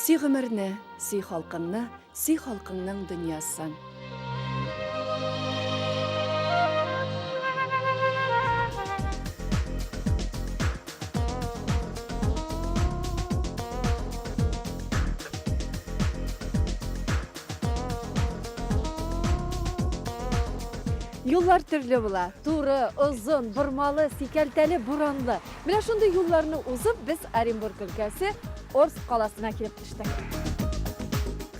Сөй гомерне, сөй халкыңны, сөй халкыңның дөньясын. Юллар төрле була. Туры, озын, бормалы, сикәлтәле, буранлы. Менә шундый юлларны узып, без Оренбург өлкәсе Орск каласына килеп төштек.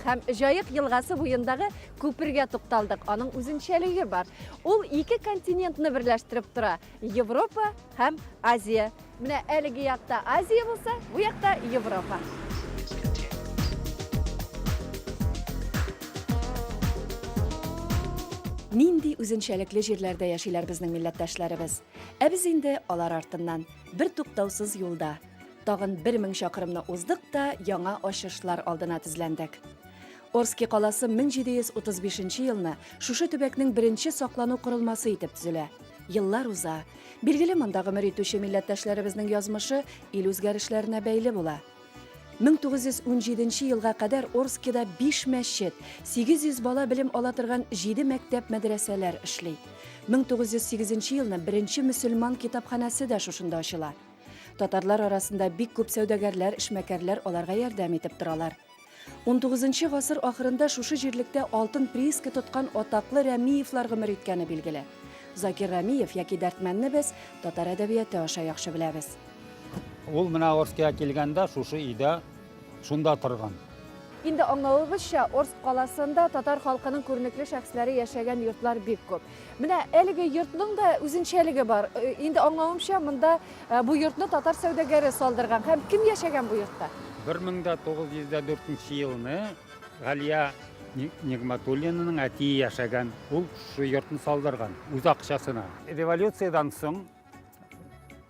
Һәм Җаек елгасы буендагы күпергә тукталдык. Аның үзенчәлеге бар. Ул ике континентны берләштереп тора. Европа һәм Азия. Менә әлеге якта Азия булса, бу якта Европа. Нинди үзенчәлекле җирләрдә яшиләр безнең милләттәшләребез. Ә без инде алар артыннан, бер туктаусыз юлда. Тагын 1000 чакрымны уздык та яңа ачышлар алдына тезләндек. Орски каласы 1735 елны шушы төбәкнең беренче саклану корылмасы итеп төзелә. Еллар уза. Билгеле, монда гомер итүче милләттәшләребезнең язмышы ил үзгәрешләренә бәйле була. 1917 елга кадәр Орскида биш мәчет, 800 бала белем ала торган җиде мәктәп-мәдрәсәләр эшли. 1908 елны беренче мөселман китапханәсе дә шушында ачыла. Татарлар арасында бик күп сәүдәгәрләр, эшмәкәрләр аларга ярдәм итеп торалар. Унтугызынчы гасыр ахырында шушы җирлектә алтын прииска тоткан атаклы Рәмиевлар гомер иткәне билгеле. Закир Рәмиев яки Дәрдмәнне без татар әдәбияты аша яхшы беләбез. Ул менә Орскига килгәндә шушы өйдә шунда торган. Инде аңлавыбызча, Орск каласында татар халкының күренекле шәхесләре яшәгән йортлар бик күп. Менә әлеге йортның да үзенчәлеге бар. Инде аңлавымча, монда бу йортны татар сәүдәгәре салдырган. Һәм кем яшәгән бу йортта? 1904 нче елны Галия Нигматуллинаның әтие яшәгән. Ул шушы йортны салдырган үз акчасына. Революциядән соң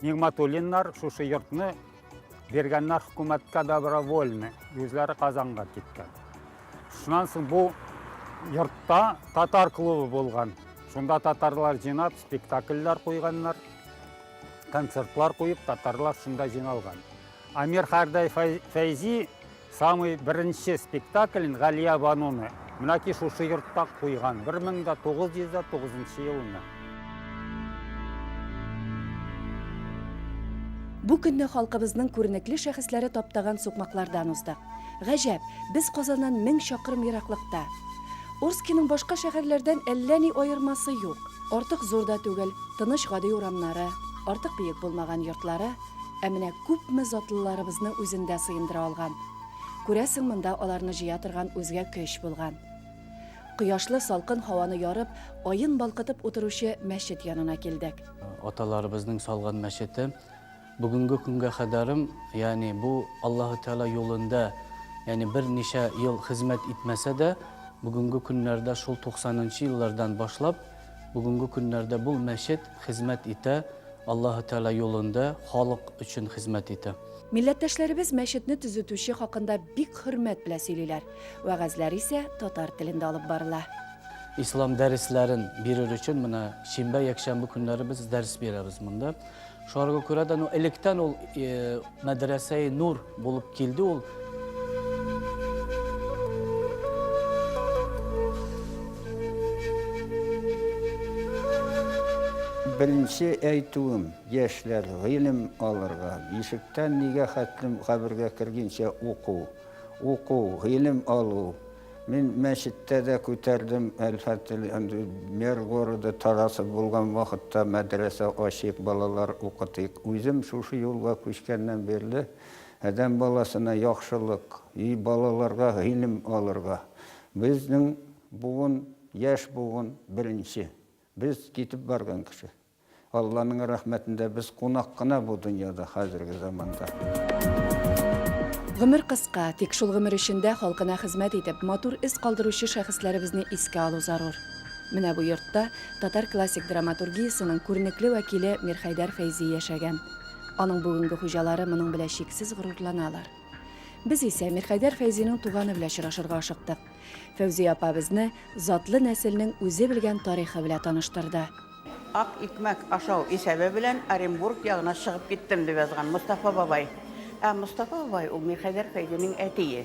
Нигматуллиннар шушы йортны биргәннәр хөкүмәткә добровольно, үзләре Казанга киткән. Шуннан соң бу йортта татар клубы булган. Шунда татарлар җыйнап спектакльләр куйганнар, концертлар куеп, татарлар шунда җыйналган. Амир Хәрдәй Фәйзи Самый беренче спектаклен Галия Бануны менәки шушы йортта куйган 1909 елны. Бу көнне халкыбызның күренекле шәхесләре таптаган сукмаклардан уздык. Гаҗәп, без Казаннан 1000 чакрым ераклыкта. Орскиның башка шәһәрләрдән әллә ни аермасы юк. Артык зур да түгел, тыныч гади урамнары, артык биек булмаган йортлары, Ә менә күпме затлыларыбызны үзендә сыендыра алган. Күрәсең, монда аларны җыя торган үзгә көч булган. Кояшлы салкын һаваны ярып, аен балкытып утыручы мәчет янына килдек. Аталарыбызның салган мәчете бүгенге көнгә кадәрем, ягъни бу Аллаһы Тәгалә юлында, ягъни берничә ел хезмәт итмәсә дә, бүгенге көннәрдә шул туксанынчы еллардан башлап, бүгенге көннәрдә бу мәчет хезмәт итә, Аллаһы Тәгалә юлында халык өчен хезмәт итә. Милләттәшләребез мәчетне төзетүче хакында бик хөрмәт белә сөйлиләр. Вәгазьләр исә татар телендә алып барыла. Ислам дәресләрен бирер өчен менә шимбә, якшәмбе көннәре без дәрес бирәбез монда. Шуңарга күрә дә, ну, электән ул мәдрәсәи Нур булып килде ул. Беренче әйтүем, яшьләр, гыйлем алырга, бишектән нигә хәтлем кабергә кергенчә уку, уку, гыйлем алу. Мин мәчеттә дә күтәрдем, әлхәмдүлилләһ, мэр города Тарасов булган вакытта мәдрәсә ачыйк, балалар укытыйк. Үзем шушы юлга күчкәннән бирле адәм баласына яхшылык, и балаларга гыйлем алырга. Безнең буын, яшь буын беренче. Без китеп барган кеше. Алланың рәхмәтендә без кунак кына бу дөньяда хәзерге заманда. Гомер кыска, тик шул гомер эчендә халкына хезмәт итеп, матур эз калдыручы шәхесләребезне искә алу зарур. Менә бу йортта татар классик драматургиясенең күренекле вәкиле Мирхәйдәр Фәйзи яшәгән. Аның бүгенге хуҗалары моның белән чиксез горурланалар. Без исә Мирхәйдәр Фәйзинең туганы белән очрашырга ашыктык. Фәүзия апа безне затлы нәселнең үзе белгән тарихы белән таныштырды. Ак икмәк ашау исәбе белән Оренбург ягына чыгып киттем, дип язган Мостафа бабай. Ә Мостафа бабай ул Мирхәйдәр Фәйзинең әтие.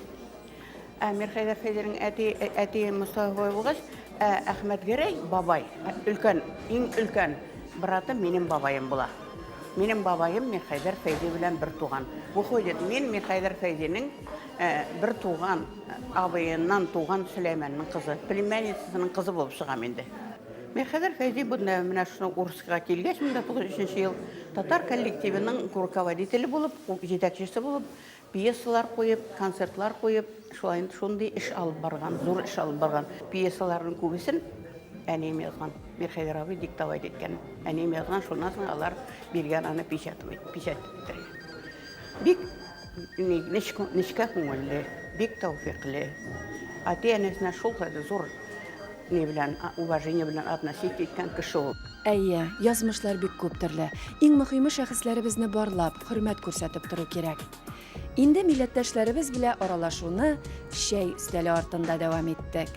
Ә Мирхәйдәр Фәйзинең әти, әтие Мостафа бабай булгач, ә Әхмәтгәрәй бабай, өлкән, иң өлкән браты минем бабаем була. Минем бабаем Мирхәйдәр Фәйзи белән бер туган. Выходит, мин Мирхәйдәр Фәйзинең бер туган абыеннан туган Сөләйманның кызы, племянницасының кызы булып чыгам инде. Мирхәйдәр Фәйзи бу менә шуны Урскига килгәч, 1903 ел татар коллективының руководителе булып, җитәкчесе булып, Пьесалар куеп, концертлар куеп, шулай шундый эш алып барган, зур эш алып барган. Пьесаларның күбесен әнием язган. Мирхәйдәр абый диктовать иткән. Әнием язган, шуннан соң алар биргән аны печать, печать иттерергә. Бик нечкә күңелле, бик тәүфикле. Әти-әнисенә шул хәтле зур ни белән, уважение белән относить иткән кеше ул. Әйе, язмышлар бик күп төрле. Иң мөхиме шәхесләребезне барлап, хөрмәт күрсәтеп тору кирәк. Инде милләттәшләребез белә аралашуны чәй өстәле артында дәвам иттек.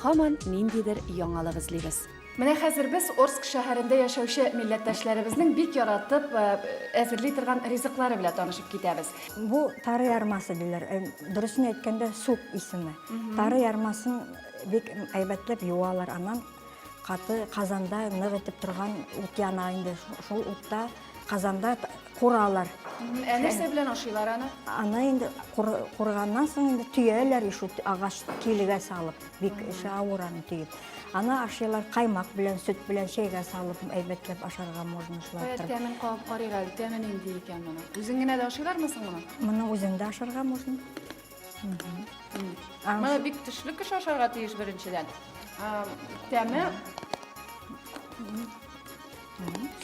Һаман ниндидер яңалык эзлибез. Менә хәзер без Орск шәһәрендә яшәүче милләттәшләребезнең бик яратып әзерли торган ризыклары белән танышып китәбез. Бу тары ярмасы диләр. Дөресен әйткәндә, суп исеме. Тары ярмасын бик әйбәтләп юалар. Аннан каты казанда нык итеп торган ут яна инде. Шул утта казанда куралар. Ә нәрсә белән ашыйлар аны? Аны инде курганнан соң инде төяләр шул агач килегә салып. Бик эше авыр аны төеп. Аны ашыйлар каймак белән, сөт белән, чәйгә салып әйбәтләп ашарга можно шулай итеп. Тәмен кабып карыйк әле, тәме нинди икән моның? Үзен генә дә ашыйлармы соң моны? Моны үзен дә ашарга можно. Моны бик төшле кеше ашарга тиеш беренчедән. Тәме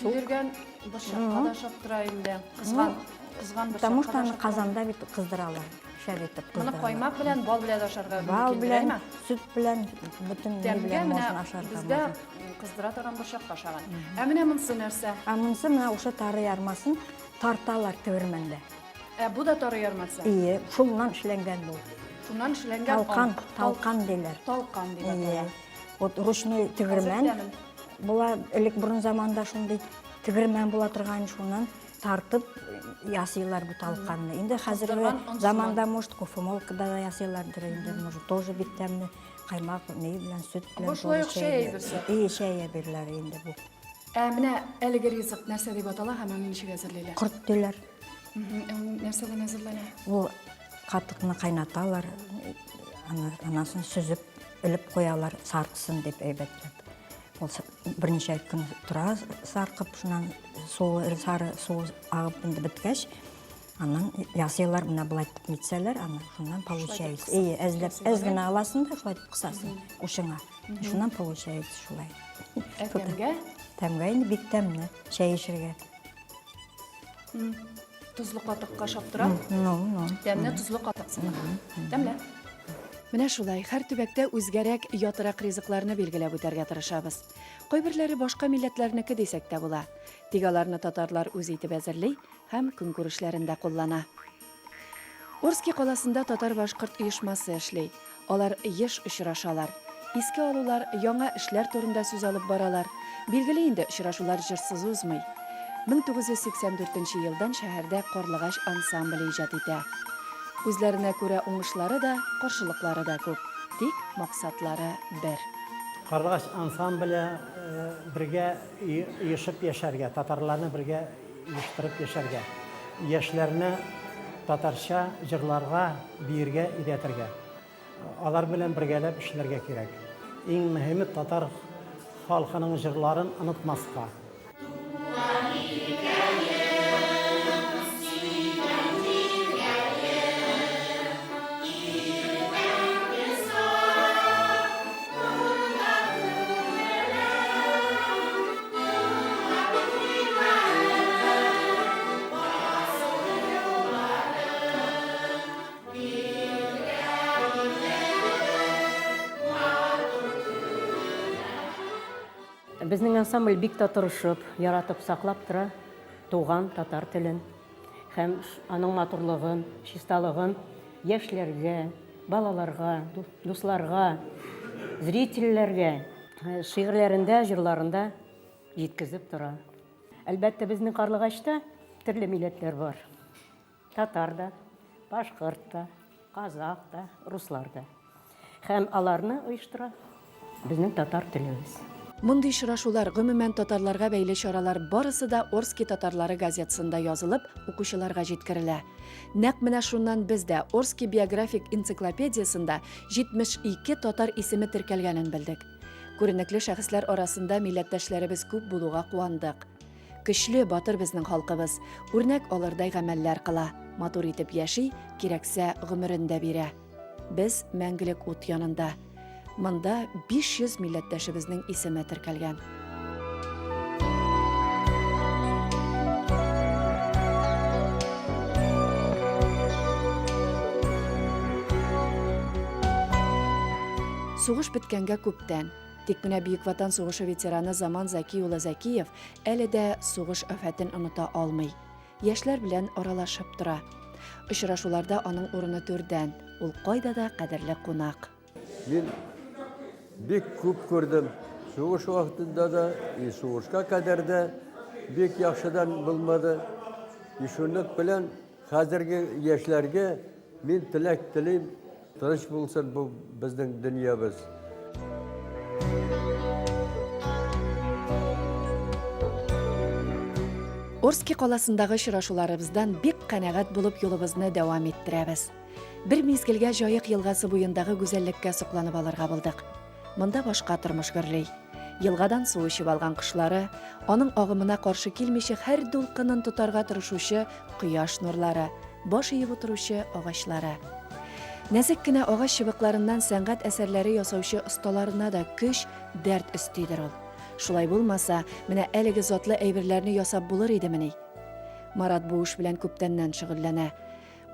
көйдергән борчакка да ошап тора инде. Кызган, кызган борчакка. Потому что аны казанда бит кыздыралар. Шәп итеп кыздыралар. Моны каймак белән, бал белән дә ашарга мөмкин. Бал белән, сөт белән, бөтен ни белән можно ашарга. Бездә кыздыра торган борчакка ашаган. Ә менә монысы нәрсә? Ә монысы менә ушы тары ярмасын тарталар тегермәндә. Ә бу да тары ярмасы? Ие, шуннан эшләнгән бу. Шуннан эшләнгән Талкан, талкан диләр. Талкан дип атала. Вот ручной тегермән була, элек борын заманда шундый тегермән була торган, шуннан тартып ясыйлар бу талканны. Инде хәзерге заманда, может, кофемолкада да ясыйлардыр инде, может, тоже бик тәмле каймак ни белән, сөт белән. Бу шулай ук чәй әйберсе. Ие, чәй әйберләре инде бу. Ә менә әлеге ризык нәрсә дип атала һәм аны ничек әзерлиләр? Корт диләр. Ә ул нәрсәдән әзерләнә? Ул катыкны кайнаталар, аны аннан соң сөзеп элеп куялар, саркысын дип әйбәтләп. Ул берничә көн тора саркып, шуннан суы, сары суы агып инде беткәч, аннан ясыйлар, менә болай итеп нитсәләр, аны шуннан получается. Ие, әзләп, әз генә аласың да, шулай итеп кысасың учыңа. Шуннан получается шулай. Ә тәмгә? Тәмгә инде бик тәмле, чәй эчәргә. Тозлы катыкка ошап тора. Ну, ну. Тәмле тозлы катык сыман. Тәмле. Менә шулай, һәр төбәктә үзгәрәк, ятырак ризыкларны билгеләп үтәргә тырышабыз. Кайберләре башка милләтләрнеке дисәк тә була. Тик аларны татарлар үз итеп әзерли һәм көнкүрешләрендә куллана. Орски каласында татар-башкорт оешмасы эшли. Алар еш очрашалар. Искә алулар, яңа эшләр турында сүз алып баралар. Билгеле инде, очрашулар җырсыз узмый. 1984 нче елдан шәһәрдә Карлыгач ансамбле иҗат итә. Үзләренә күрә уңышлары да, каршылыклары да күп. Тик максатлары бер. Карлыгач ансамбле бергә оешып яшәргә, татарларны бергә оештырып яшәргә, яшьләрне татарча җырларга, биергә өйрәтергә. Алар белән бергәләп эшләргә кирәк. Иң мөһиме татар халкының җырларын онытмаска. Туган илкәем, сөйгән җиргәем, иртәнге саф нурга күмелеп, тыңлап туймадым асыл юлларын. Безнең ансамбль бик тә тырышып, яратып саклап тора туган татар телен һәм аның матурлыгын, чисталыгын яшьләргә, балаларга, дусларга, зрительләргә шигырьләрендә, җырларында җиткезеп тора. Әлбәттә, безнең Карлыгачта төрле милләтләр бар. Татар да, башкорт та. Казах та, руслар да. Һәм аларны оештыра безнең татар телебез. Мондый очрашулар, гомумән, татарларга бәйле чаралар барысы да Орски татарлары газетасында язылып, укучыларга җиткерелә. Нәкъ менә шуннан без дә Орски биографик энциклопедиясендә 72 татар исеме теркәлгәнен белдек. Күренекле шәхесләр арасында милләттәшләребез күп булуга куандык. Көчле, батыр безнең халкыбыз. Үрнәк алырдай гамәлләр кыла, матур итеп яши, кирәксә, гомерен дә бирә. Без мәңгелек ут янында. Монда 500 милләттәшебезнең исеме теркәлгән. Сугыш беткәнгә күптән. Тик менә Бөек Ватан сугышы ветераны Заман Зәки улы Зәкиев әле дә сугыш афәтен оныта алмый. Яшьләр белән аралашып тора. Очрашуларда аның урыны түрдән, ул кайда да кадерле кунак. Мин бик күп күрдем. Сугыш вакытында да, и сугышка кадәр дә бик яхшыдан булмады. И шунлык белән хәзерге яшьләргә мин теләк телим, тыныч булсын бу безнең дөньябыз. Орски каласындагы очрашуларыбыздан бик канәгать булып юлыбызны дәвам иттерәбез. Бер мизгелгә Җаек елгасы буендагы гүзәллеккә сокланып алырга булдык. Монда башка тормыш гөрли. Елгадан су эчеп алган кошлары, аның агымына каршы килмичә һәр дулкынын тотарга тырышучы кояш нурлары, баш иеп утыручы агачлары. Нәзек кенә агач чыбыкларыннан сәнгать әсәрләре ясаучы осталарына да көч, дәрт өстидер ул. Шулай булмаса, менә әлеге затлы әйберләрне ясап булыр идемени? Марат бу эш белән күптәннән шөгыльләнә.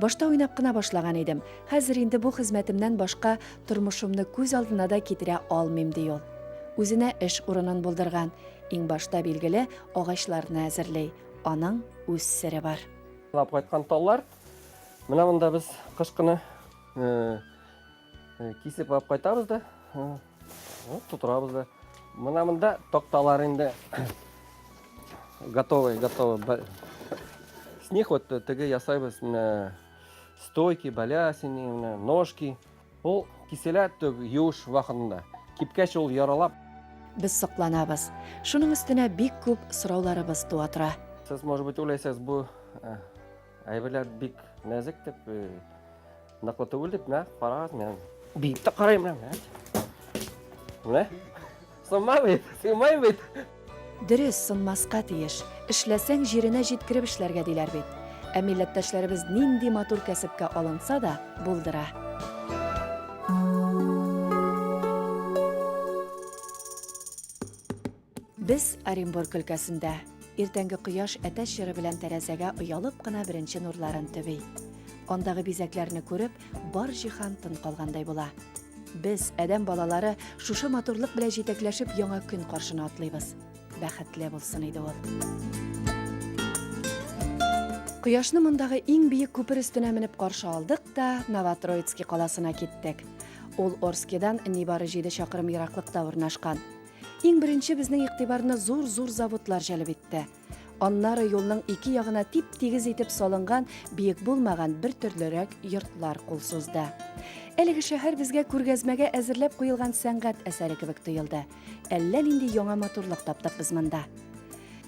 Башта уйнап кына башлаган идем, хәзер инде бу хезмәтемнән башка тормышымны күз алдына да китерә алмыйм, ди ул. Үзенә эш урынын булдырган. Иң башта, билгеле, агачларны әзерли. Аның үз сере бар. Алып кайткан таллар. Менә монда без кыш көне кисеп алып кайтабыз да, тутырабыз да. Менә монда такталар инде готовый, готовый. С них вот теге ясайбыз менә стойки, балясини, менә ножки. Ул киселә төг юыш вакытында. Кипкәч ул яралап. Без сокланабыз. Шуның өстенә бик күп сорауларыбыз туа тора. Сез, может быть, уйлайсыз, бу әйберләр бик нәзек дип, ныклы түгел дип, менә карагыз, мен биеп тә карыйм менә. Менә. Сынмай бит, сыймай бит. Дөрес, сынмаска тиеш. Эшләсәң, җиренә җиткереп эшләргә диләр бит. Ә милләттәшләребез нинди матур кәсепкә алынса да, булдыра. Без Оренбург өлкәсендә. Иртәнге кояш әтәч җыры белән тәрәзәгә оялып кына беренче нурларын төби. Андагы бизәкләрне күреп, бар җиһан тын калгандай була. Без, адәм балалары, шушы матурлык белән җитәкләшеп яңа көн каршына атлыйбыз. Бәхетле булсын иде ул. Кояшны мондагы иң биек күпер өстенә менеп каршы алдык та Новотроицкий каласына киттек. Ул Орскидан нибары 7 чакрым ераклыкта урнашкан. Иң беренче безнең игътибарны зур-зур заводлар җәлеп итте. Аннары юлның ике ягына тип-тигез итеп салынган биек булмаган бер төрлерәк йортлар кул сузды. Әлеге шәһәр безгә күргәзмәгә әзерләп куелган сәнгать әсәре кебек тоелды. Әллә нинди яңа матурлык таптык без монда.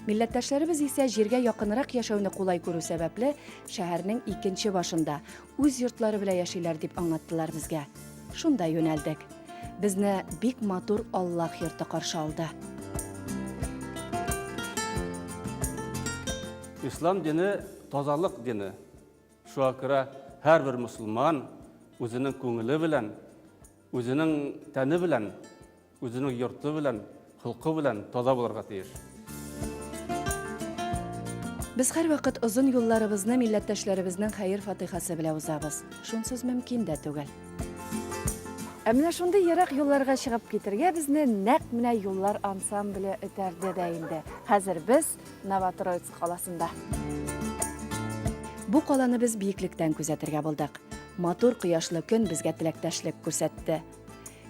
Милләттәшләребез исә җиргә якынрак яшәүне кулай күрү сәбәпле, шәһәрнең икенче башында, үз йортлары белән яшиләр дип аңлаттылар безгә. Шунда юнәлдек. Безне бик матур Аллаһ йорты каршы алды. Ислам дине тазалык дине. Шуңа күрә һәрбер мөселман үзенең күңеле белән, үзенең тәне белән, үзенең йорты белән, холкы белән таза булырга тиеш. Без һәрвакыт озын юлларыбызны милләттәшләребезнең хәер-фатыйхасы белән узабыз. Шунсыз мөмкин дә түгел. Ә менә шундый ерак юлларга чыгып китергә безне нәкъ менә Юллар ансамбле этәрде дә инде. Хәзер без Новотроицк каласында. Бу каланы без биеклектән күзәтергә булдык. Матур кояшлы көн безгә теләктәшлек күрсәтте.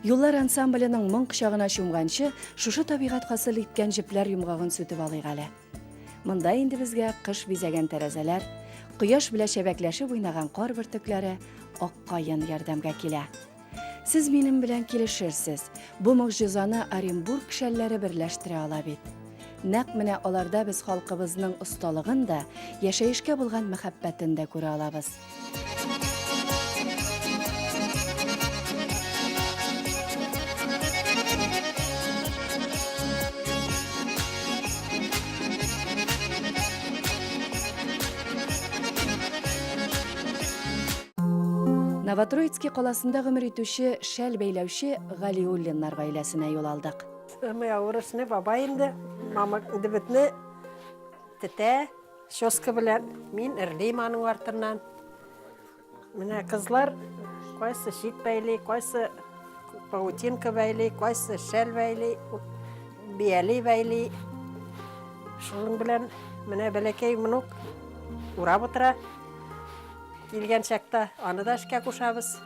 Юллар ансамбленең моң кочагына чумганчы, шушы табигать хасил иткән җепләр йомгагын сүтеп алыйк әле. Монда инде безгә кыш бизәгән тәрәзәләр, кояш белән чәбәкләшеп уйнаган кар бөртекләре, ак каен ярдәмгә килә. Сез минем белән килешерсез, бу могҗизаны Оренбург шәлләре берләштерә ала бит. Нәкъ менә аларда без халкыбызның осталыгын да, яшәешкә булган мәхәббәтен дә күрә алабыз. Новотроицкий каласында гомер итүче шәл бәйләүче Галиуллиннар гаиләсенә юл алдык. Самый авыр эшне бабай инде, мамык дебетне тетә, ческа белән. Мин эрлим аның артыннан. Менә кызлар кайсы чит бәйли, кайсы паутинка бәйли, кайсы шәл бәйли, бияли бәйли. Шуның белән менә бәләкәй внук урап утыра. Килгән чакта аны да эшкә кушабыз.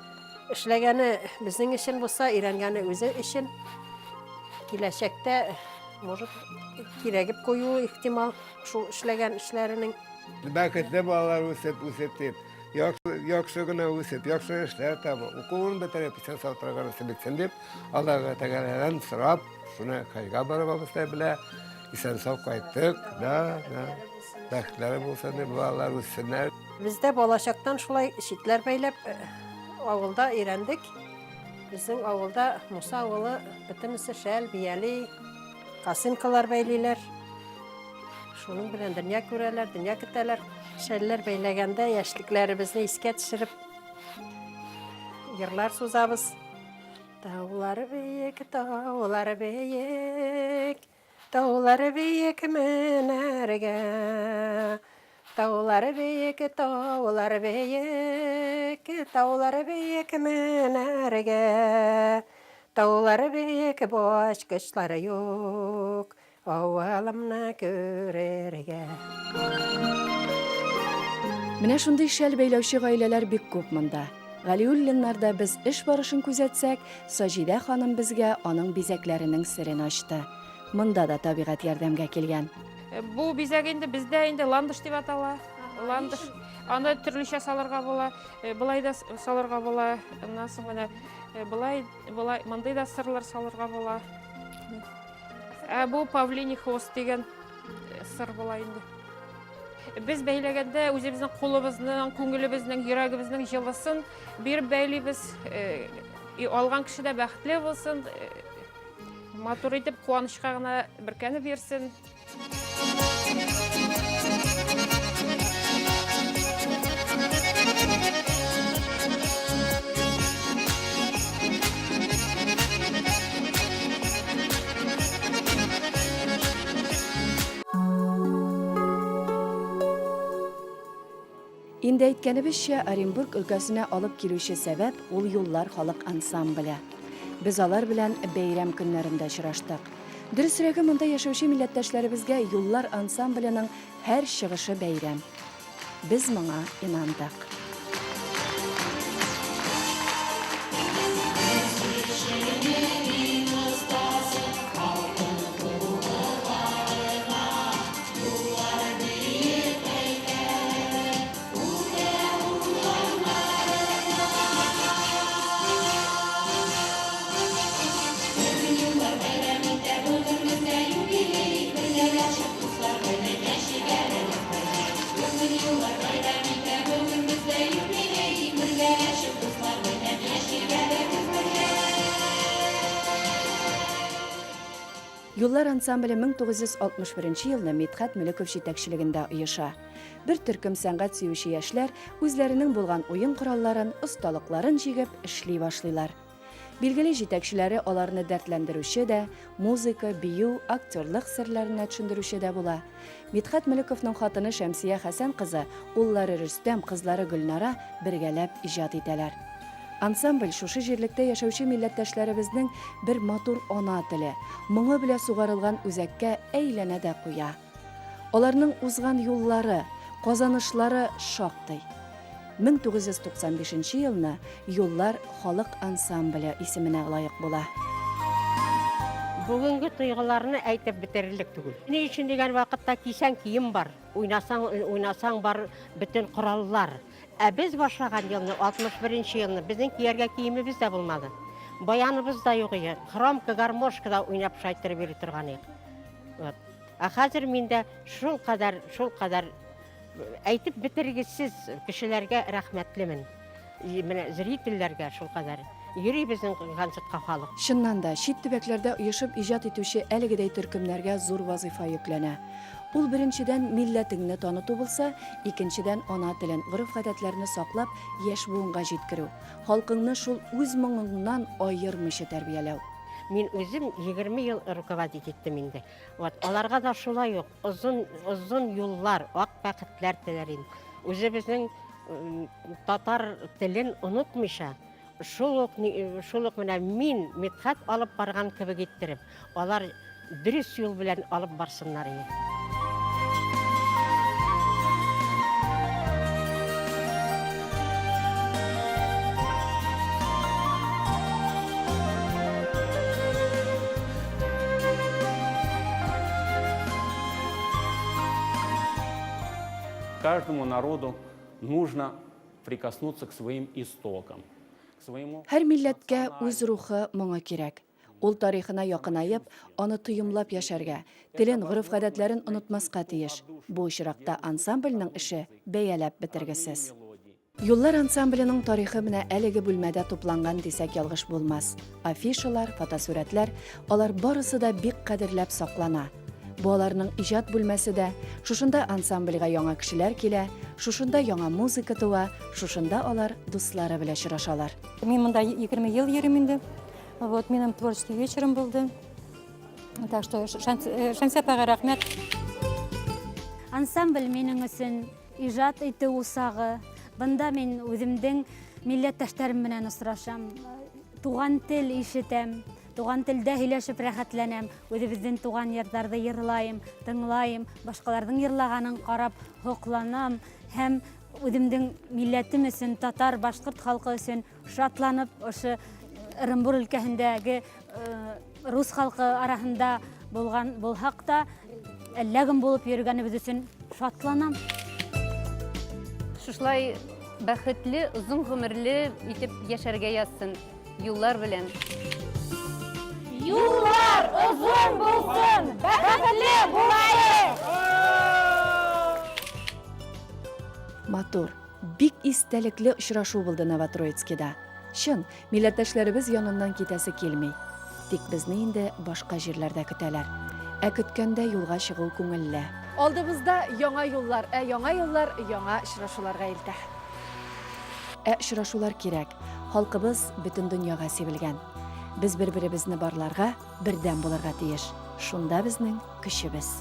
Эшләгәне безнең өчен булса, өйрәнгәне үзе өчен. Киләчәктә, может, кирәгеп куюы ихтимал шул эшләгән эшләренең. Бәхетле балалар үсеп, үсеп дип, яхшы, яхшы гына үсеп, яхшы эшләр табып, укуын бетереп, исән сау торырга насыйп итсен дип, Аллаһ Тәгаләдән сорап, шуны хаҗга барып абыстай белә, исән сау кайттык, да, да. Бәхетләре булсын дип, балалар үссеннәр. Без дә балачактан шулай читләр бәйләп авылда өйрәндек. Безнең авылда Муса авылы бөтенесе шәл, бияли, косынкалар бәйлиләр. Шуның белән дөнья күрәләр, дөнья көтәләр. Шәлләр бәйләгәндә яшьлекләребезне искә төшереп йырлар сузабыз. Таулар биек, таулар биек, таулар биек менәргә. Таулар биек, таулар биек, таулар биек менәргә. Таулар биек, башкычлар юк. Авылымны күрергә. Менә шундый шәл бәйләүче гаиләләр бик күп монда. Галиуллиннарда без эш барышын күзәтсәк, Саҗидә ханым безгә аның бизәкләренең серен ачты. Монда да табигать ярдәмгә килгән. Бу бизәк инде бездә инде ландыш дип атала. Ландыш. Аны төрлечә салырга була. Болай да салырга була. Аннан соң менә болай, болай, мондый да сырлар салырга була. Ә бу павлиний хвост дигән э, сыр була инде. Без бәйләгәндә үзебезнең кулыбызның, күңелебезнең, йөрәгебезнең җылысын биреп бәйлибез. Э, и алган кеше дә бәхетле булсын, э, матур итеп куанычка гына бөркәнеп йөрсен. Инде әйткәнебезчә, Оренбург өлкәсенә алып килүче сәбәп ул Юллар халык ансамбле. Без алар белән бәйрәм көннәрендә очраштык. Дөресрәге, монда яшәүче милләттәшләребезгә Юллар ансамбленең һәр чыгышы бәйрәм. Без моңа инандык. Юллар ансамбле 1961 елны Мидхәт Мөлеков җитәкчелегендә оеша. Бер төркем сәнгать сөюче яшьләр үзләренең булган уен коралларын, осталыкларын җигеп эшли башлыйлар. Билгеле, җитәкчеләре аларны дәртләндерүче дә, музыка, бию, актерлык серләренә төшендерүче дә була. Мидхәт Мөлековның хатыны Шәмсия Хәсән кызы, уллары Рөстәм, кызлары Гөлнара бергәләп иҗат итәләр. Ансамбль шушы җирлектә яшәүче милләттәшләребезнең бер матур ана теле, моңы белә сугарылган үзәккә әйләнә дә куя. Аларның узган юллары, казанышлары шактый. 1995 нче елны Юллар халык ансамбле исеменә лаек була. Бүгенге тойгыларны әйтеп бетерерлек түгел. Ни өчен дигән вакытта кисәң кием бар, уйнасаң, уйнасаң бар бөтен кораллар. Ә без башлаган елны, 61 нче елны, безнең кияргә киемебез дә булмады. Баяныбыз да юк иде. Хромка, гармошкада уйнап шайтырып йөри торган идек. Вот. Ә хәзер миндә шул кадәр, шул кадәр әйтеп бетергесез кешеләргә рәхмәтлемен. Менә зрительләргә шул кадәр. Йөри безнең концертка халык. Чыннан да, чит төбәкләрдә оешып иҗат итүче әлегедәй төркемнәргә зур вазыйфа йөкләнә. Ул, беренчедән, милләтеңне таныту булса, икенчедән, ана телен, гореф-гадәтләрне саклап, яшь буынга җиткерү, халкыңны шул үз моңыңнан аермыйча тәрбияләү. Мин үзем 20 ел руководить иттем инде. Вот, аларга да шулай ук озын, озын юллар, ак бәхетләр теләр идем. Үзебезнең татар телен онытмыйча, шул ук, шул ук менә мин Мидхәт алып барган кебек иттереп, алар дөрес юл белән алып барсыннар иде. Каждому народу нужно прикоснуться к своим истокам, к своему... Һәр милләткә үз рухы, моңы кирәк. Ул тарихына якынаеп, аны тоемлап яшәргә, телен, гореф-гадәтләрен онытмаска тиеш. Бу очракта ансамбльнең эше бәяләп бетергесез. Юллар ансамбленең тарихы менә әлеге бүлмәдә тупланган дисәк ялгыш булмас. Афишалар, фотосурәтләр, алар барысы да бик кадерләп саклана. Бу аларның иҗат бүлмәсе дә, шушында ансамбльгә яңа кешеләр килә, шушында яңа музыка туа, шушында алар дуслары белән очрашалар. Мин монда 20 ел йөрим инде. Вот, минем творческий вечерым булды. Так что Шәмсә апага рәхмәт. Ансамбль минем өчен Ижат итү усагы. Бында мин үземдең милләттәшләрем белән осрашам. Туган тел ишетәм. Туган телдә һөйләшеп рәхәтләнәм. Үзебезнең туган йырларны йырлаем, тыңлаем, башкаларның йырлаганын карап һокланам һәм үземнең милләтем өчен, татар, башкорт халкы өчен Шатланып, ошо Ырымбур өлкәһендәге рус халкы араһында булган булһак та, әллә кем булып йөргәнебез өчен шатланам. Шушылай бәхетле, озын гомерле итеп яшәргә язсын, юллар белән. Юллар озын булсын, бәхетле булаек! Матур, Бик истәлекле очрашу булды Новотроицкида. Чын, милләттәшләребез яныннан китәсе килми. Тик безне инде башка җирләрдә көтәләр. Ә көткәндә юлга чыгу күңелле. Алдыбызда яңа юллар, ә яңа юллар яңа очрашуларга илтә. Ә очрашулар кирәк. Халкыбыз бөтен дөньяга сибелгән. Без бер-беребезне барларга, бердәм булырга тиеш. Шунда безнең көчебез.